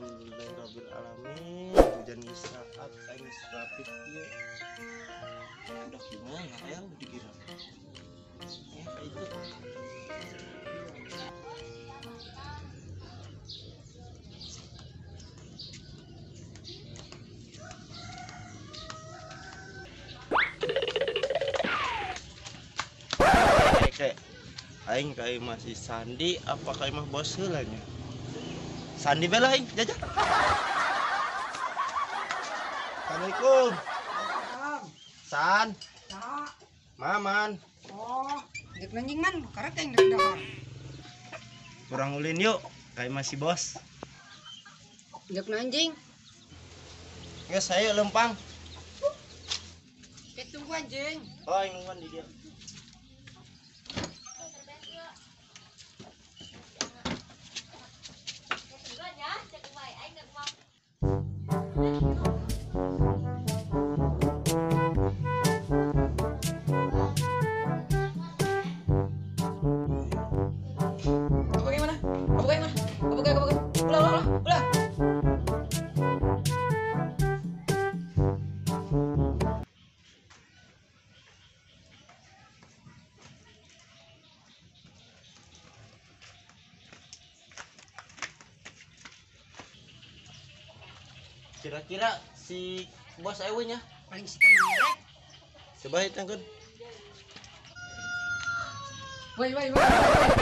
Alhamdulillah rabbil alamin. Hujan geus saat aing geus rapih ieu. Udah gimana ya dikira. Ya kayak itu. Kayak aing kayak masih Sandi apa kayak mah bos heula nya. Sandi bela aing jajah. Assalamualaikum. San. Maman. Oh, dek anjing man, karek aing dek dahar. Kurang ulin yuk, kayak masih bos. Dek anjing. Geus ayo lempang. Eh tunggu anjing. Oh, aing nungguan di dia. Kira-kira si bos ewenya paling setengah. Coba hitungkan. Woi woi woi.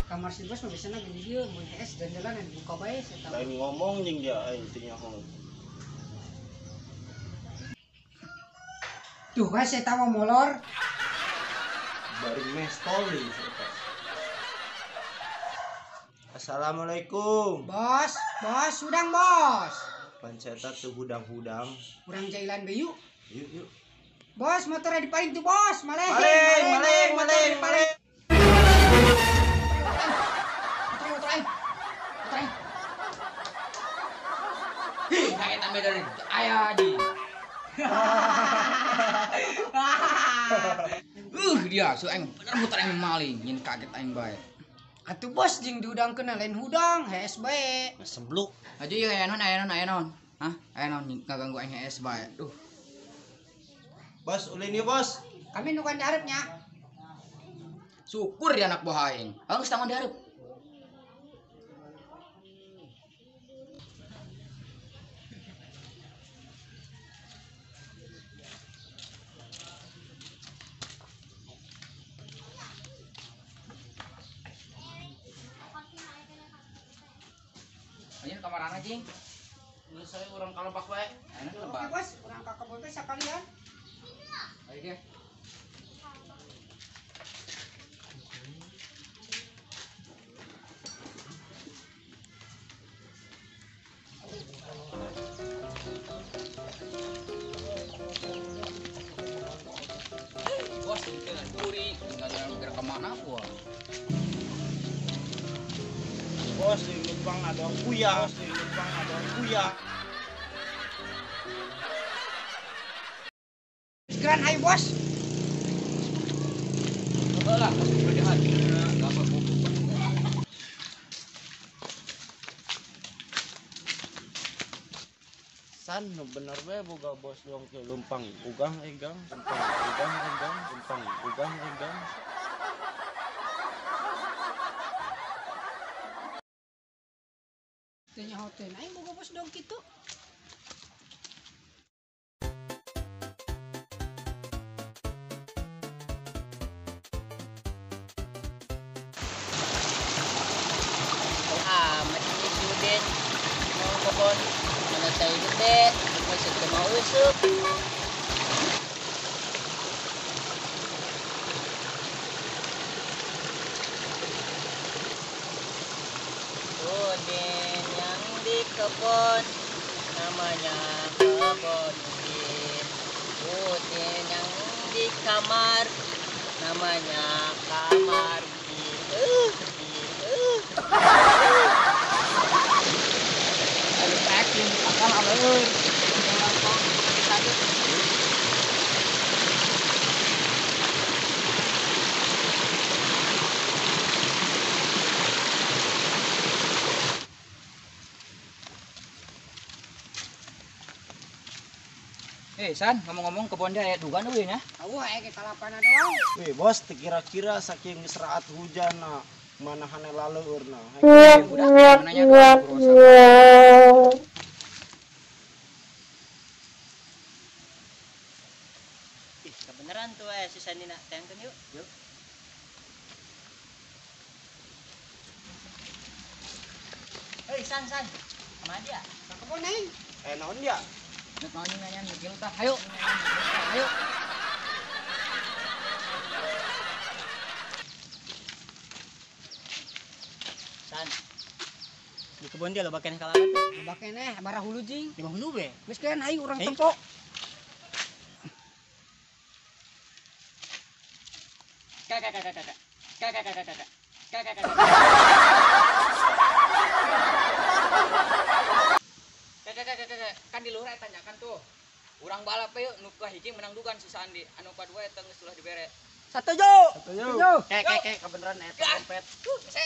Kamar si bos mah biasana gini dieu mun hees jalanan buka bae eta. Lain ngomong jeung dia aing teu nyaho. Tuh kan saya mah molor. Bari mestol deui eta. Assalamualaikum. Bos, bos, hudang bos. Panceta tuh hudang-hudang. Kurang jailan be yuk. Yuk, yuk. Bos, motornya dipaling tuh bos. Maleng, maleng, maleng, maleng, maleng. Motor aing. Motor aing. Hih, kaget ambil dari ayah di. Dia so aing bener motor aing maling, nyin kaget aing bae. Atuh bos jeung diudangkeun lain hudang, hees bae. Ngesebluk. Aja ieu aya naon, aya naon, aya naon. Hah? Aya naon ngaganggu aing hees bae. Duh. Bos, ulin ieu bos. Kami nu kan dihareup nya. Syukur ya anak buah aing. Geus tangan dihareup. Anjing kamarana jing. Geus saya urang ka lebak bae. Ayeuna lebak. Oke bos, urang ka kebon teh sakalian. Ayo ge. Bos, itu curi, tinggal jalan ke mana gua. Bos, di lubang ada kuya. Bos, di lubang ada kuya. Sekarang ayo bos. Lah, bos berjahat. Enggak apa-apa. San, nu bener bae boga bos doang ke lumpang ugang egang, lumpang ugang egang, lumpang ugang egang. Tanya hotel, aing boga bos dong kitu. Ah, macam ni sudin. Mau kebon, mana tai gede, masih mau usuk. Udin yang di kebun namanya kebun Udin. Udin yang di kamar namanya kamar Udin. Aduh, packing akal aleur. San, ngomong-ngomong kebon dia aya dugaan euy nya. Eueuh aya ge kalapana doang. Wih, bos, kira-kira saking geus raat hujan na manahane laleueurna. Budak nanya doang. Ih, kebeneran tuh si Sandi nak tengkeun yuk. Yuk. Hei, San. Sama dia. Ka kebon aing. Naon dia? Nek naon nanya nu tah. Hayu. Hayu. San. Di kebun dia loba keneh kalapa tuh. Loba keneh bara hulu jing. Di hulu be. Geus keun aing urang tempo. Kakak. Kakak. Kakak. Kakak. Kan di luhur eta tanjakan tuh. Urang balap we nu kahiji menang dugan si Sandi, anu kadua eta geus ulah dibere. Satuju. Kek kebeneran eta dompet. Se.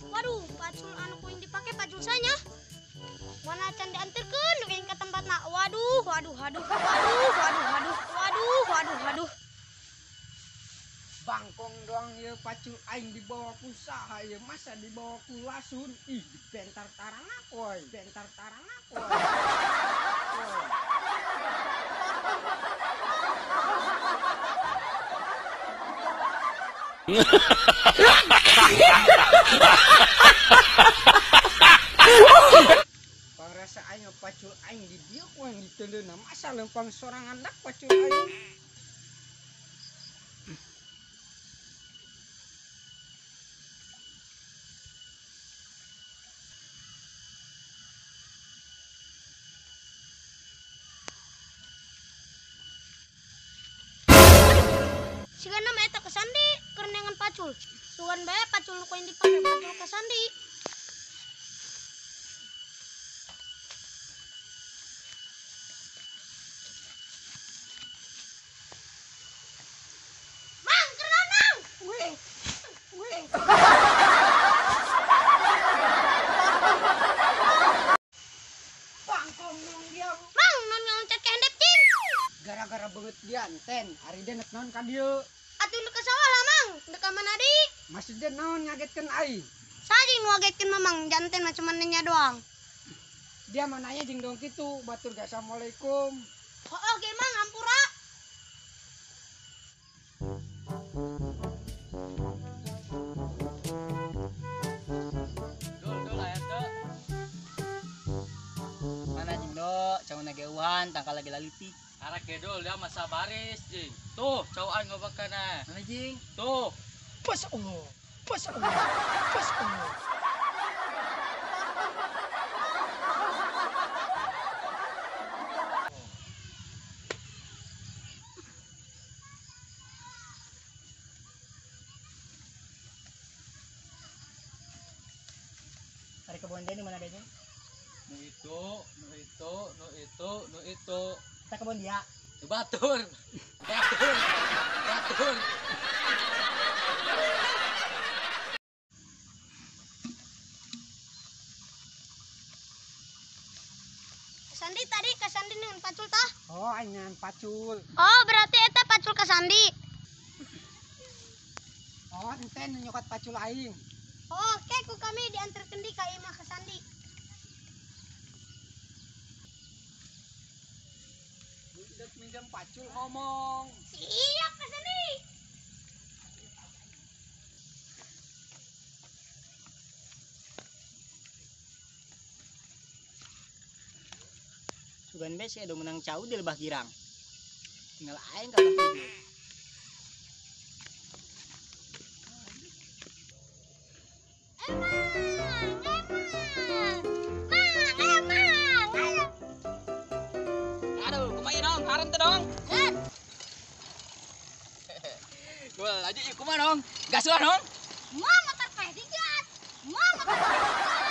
Waduh, pacul anu kuing dipake pacul sanya. Mana can dianterkeun dugi ka tempatna. Waduh, waduh, waduh, waduh, waduh, waduh, waduh, waduh, waduh. Bangkong doang ieu pacul aing dibawa ku saha ieu, masa dibawa ku lasun. Ih, bentar tarang aku euy, bentar tarang aku. Pangrasa aing pacul aing di dieu ku aing diteundeuna, masa lempang sorangan dak pacul aing. Sigana mah eta ka Sandi keur neangan pacul. Sugan bae pacul nu kuing dipake pacul ka Sandi. Mang, keur naon, Mang? Weh. Weh. Bangkong dong dia. Mang, non ngaloncat ka hendep cing. Gara-gara beungeut dia enten, ari dia nek naon ka dieu. Atuh nu ka sawah lah, Mang. Dek ka mana deui? Maksud dia naon ngagetkeun aing? Saja nu ngagetkeun Mamang, janten mah cuman nanya doang. Dia mah nanya jeung dong kitu, batur ge assalamualaikum. Heuh ge Mang, hampura. Dul, dul aya teu. Mana jeung do, cauna geuhan tangkal lagi laliti. Arek gedul dia masa baris jing. Tuh, cowaan ngobakana. Mana jing? Tuh. Pas Allah. Pas Allah. Pas Allah. Ari kebon dia di mana dia? Nu itu, nu itu, nu itu, nu itu. Kita kebon dia. Batur. Batur. Batur. Sandi tadi ka Sandi dengan pacul tah? Oh, aing ngan pacul. Oh, berarti eta pacul ka Sandi. Oh, enten nu nyokat pacul aing. Oh, oke ku kami diantarkeun di ka imah ka Sandi. Budak minjem pacul ngomong. Siap ka Sandi. Sugan be si Edo menang cau di lebah girang. Tinggal aing ka lebah kidul. Emang, emang. Mang, emang. Ayo. Aduh, kumaha dong? Haren teu dong? Gat. Gua laju ieu kumaha dong? Gas lah dong. Mah motor peh digas. Mana?